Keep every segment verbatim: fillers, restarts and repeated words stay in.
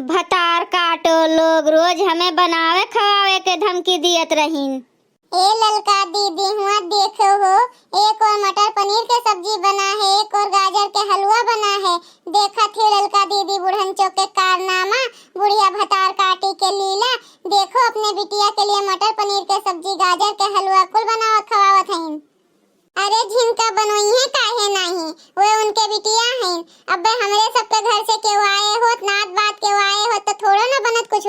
भतार काटो लोग रोज हमें बनावे खवावे के धमकी दियत रहीन। ए ललका दीदी, हुआँ देखो हो, एक ओर मटर पनीर के सब्जी बना है, एक ओर गाजर के हलवा बना है। देखत ही ललका दीदी बुढ़न चोक के कारनामा, बुढ़िया भतार काटी के लीला। देखो अपने बिटिया के लिए मटर पनीर के सब्जी, गाजर के हलवा कुल बनावत खवावत हईन। अरे झिनका बनोइहे काहे नाही, वे उनके बिटिया हईन। अबे हमरे सबके घर से केहू आए होत, नात बात केहू आए होत तो थोड़ो ना बनत कुछ।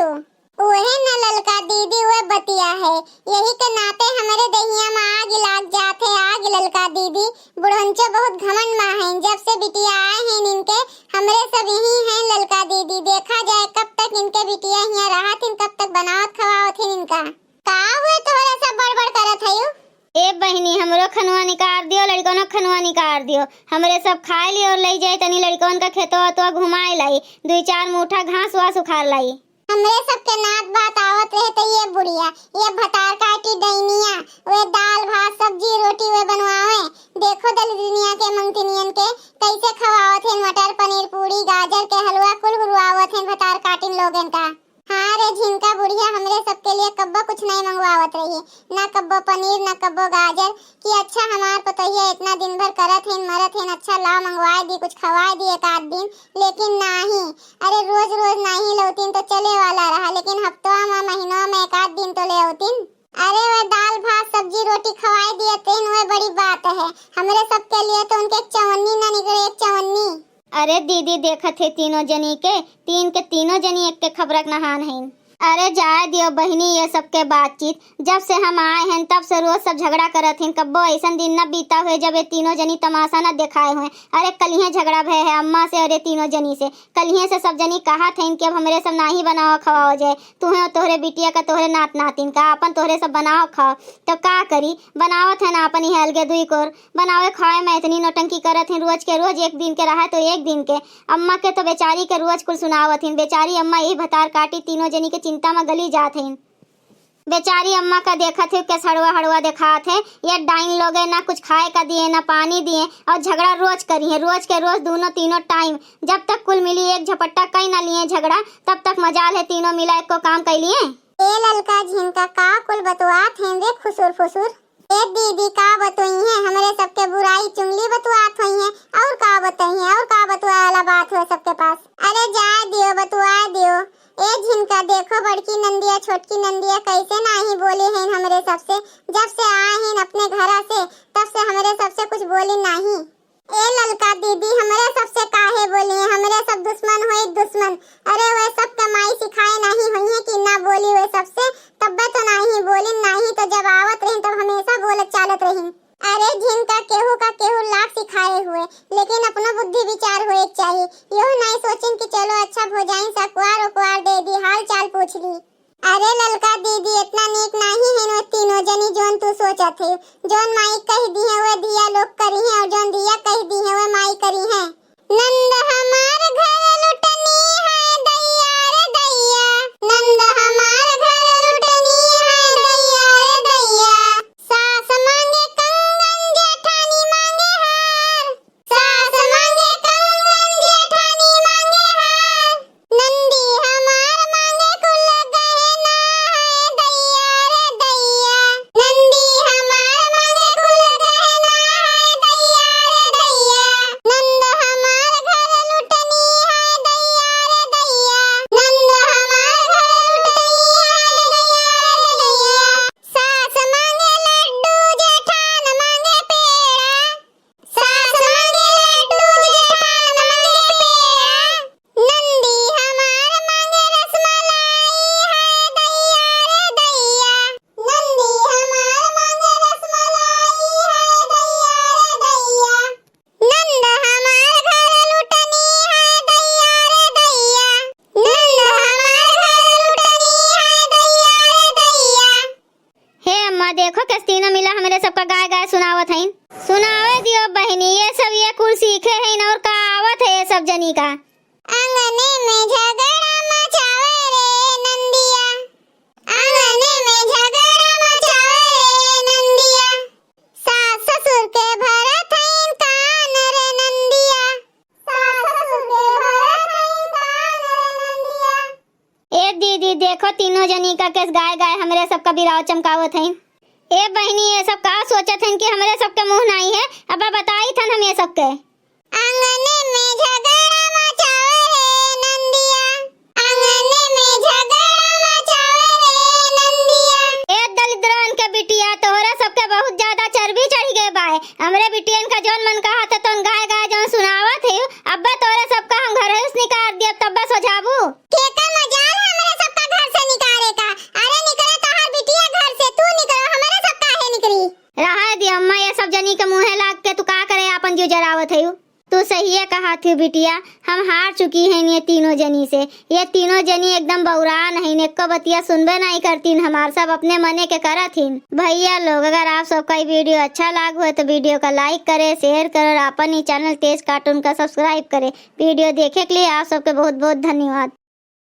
उहे न ललका दीदी, उहे बतिया है। यही के नाते हमरे दहिया में आग लाग जात है, आग ललका दीदी। बुढ़ंचो बहुत घमंड में हैं, जब से बिटिया आए हैं इनके, हमरे सब यही हैं ललका दीदी। देखा जाए कब तक इनके बिटिया हियाँ रहत हैं, कब तक बनावत खवावत हैं इनका। का हुए तोहरा सब बड़बड़ करत हयू? ए बहिनी, हमरो खनुआ निकार दियो, लड़कनो खनुआ निकार दियो। हमरे सब खाए ली और लई जाए तनी लड़कन का खेतवा ओतवा घुमाए लाई, दुई चार मूठा घास वास उखाड़ लाई। हमरे सबके नात बात आवत रहे त ये बुढ़िया, ये भतार काटी डैनिया, वे दाल भात सब्जी रोटी वे बनवावे। देखो दलिद्रिनिया के मंगतिनियन के कैसे खवावत हैं मटर पनीर पूरी गाजर के हलवा कुल हुरवावत हैं भतार काटिन लोगन का। हाँ रे झिनका बुढ़िया, हमरे सबके लिए कब्बो कुछ नहीं मंगवावत रही, ना कब्बो पनीर ना कब्बो गाजर, कि अच्छा हमार पतोहिया इतना दिन भर करत हैं मरत हैं, अच्छा लाओ मंगवाए दी कुछ खवाए दी एक आध दिन, लेकिन नाही। अरे रोज रोज नाही लौतिन तो चले वाला रहा, लेकिन हफ्तवा में महीनवा में एक आध दिन तो ले औतिन। अरे वे दाल भात सब्जी रोटी खवाए दिए तेन वे बड़ी बात है। हमरे सबके लिए तो उनके एक चवन्नी ना निकले, एक चवन्नी। अरे दीदी, देखत है तीनों जनी के, तीन के तीनों जनी एक के खबरक नहान हईन। अरे जाए दियो बहिनी, ये सबके बातचीत। जब से हम आए हैं तब से रोज सब झगड़ा करत हैं। कब्बो ऐसन दिन न बीता हुए जब ये तीनों जनी तमाशा न देखाए हुए। अरे कलिहे झगड़ा भय है अम्मा से और ये तीनों जनी से। कलिहे से सब जनी कहत हैं कि अब हमरे सब नाही बनाओ खवाओ जाए, तुहें और तोहरे बिटिया का, तोहरे नात नातिन का, अपन तोहरे सब बनाओ खाओ। तो का करी, बनावत है ना अपन ही अलगे दुई कोर। बनावे खावे में इतनी नौटंकी करत हैं, रोज के रोज, एक दिन के रहा तो एक दिन के। अम्मा के तो बेचारी के रोज कुल सुनावत हैं। बेचारी अम्मा यही भतार काटी तीनों जनी के चिंता में गली जात हैं। बेचारी अम्मा का देखत है के सड़वा हड़वा देखात है। ये डाइन लोगे ना कुछ खाए का दिए ना पानी दिए और झगड़ा रोज करी है, रोज के रोज दोनों तीनों टाइम। जब तक कुल मिली एक झपट्टा कई ना लिए झगड़ा, तब तक मजाल है तीनों मिला एको काम कई लिए। ए ललका झिनका का कुल बतुआत हैं रे खुसुर फुसुर। ए दीदी का बतोई है, हमरे सबके बुराई चुंगली बतुआत होई है, और का बतोई है, और का बतुआ वाला बात हो सबके पास। अरे जाए दियो, बतुआ दियो। ए झिनका देखो बड़की नंदिया छोटकी नंदिया कैसे नाही बोली हैं हमरे सबसे, जब से आए हैं अपने घरा से तब से हमरे सबसे कुछ बोली नाही। ए ललका दीदी, हमरे सबसे काहे बोली हैं? हमरे सब दुश्मन होई दुश्मन। अरे वे सब के माई सिखाए नाही होई है कि ना बोली वे सबसे, तब्बे तो नाही बोलिन, नाही तो जब आवत रही तब हमेशा बोलत चालत रही। अरे झिनका केहू का केहू लाख सिखाए हुए, लेकिन अपनो बुद्धि विचार होए के चाही। यो नाही सोचिन कि चलो अच्छा भोजाइन से अखबार उखबार दे दी, हाल चाल पूछ ली। अरे ललका दीदी, इतना नीक नाही है वो तीनों जनी जोन तू सोचत है। जोन माई कह दी है वो धिया लोग करी है और जोन धिया कह दी है वो माई करी है। नंद हमार घर लुटनी है दैया रे दैया, नंद हमार घर लुटनी है दैया रे दैया। सास मांगे कंगन जेठानी मांगे हार, सास मांगे कंगन जेठानी मांगे हार। नंदी हमार मांगे कुल गहना है दैया रे दैया, नंदी हमार मांगे कुल गहना है दैया रे दैया, नंद हमार घर लुटनी है दैया रे दीदी, देखो, तीनों जनी का केस गाय गाय हमरे सबका बिराव चमकावत हईन। ए बहिनी, ये सब का सोचत हईन कि हमरे सबके मुँह नाहीं है? अब बताइत हन हम ये सबके। आंगन में झगड़ा मचावे रे नंदिया, आंगन में झगड़ा मचावे रे नंदिया। ए दलिद्रन के बिटिया, तोहरा सबके बहुत ज्यादा चर्बी चढ़ि गए बाय। हमरे बिटियन का जौन मन कहत है तौन गाय गाय जौन सुनावत है, अब्बे तोहरे सबका हम घरहिस निकार दियब, तब्बे सोझाबू। केकर मजाल है हमरे सबका घर से निकारे का? अरे निकरे तोहार बिटिया घर से, तू निकरो, हमरे सब काहे निकरी? रहा दे अम्मा, ये सब जनी के मुँहे लाग के तू का करे आपन जीव जरावत है? तू सहिए कहत हू बिटिया, हम हार चुकी हैं ये तीनों जनी से। ये तीनों जनी एकदम बौरान हैं, एको बतिया सुनबे नहीं करतीन हमार, सब अपने मने के करत हिन। भैया लोग, अगर आप सबका ये वीडियो अच्छा लाग हो तो वीडियो का like करे, share करे और अपन ही चैनल तेज कार्टून का subscribe करे। वीडियो देखे के लिए आप सबके बहुत बहुत धन्यवाद।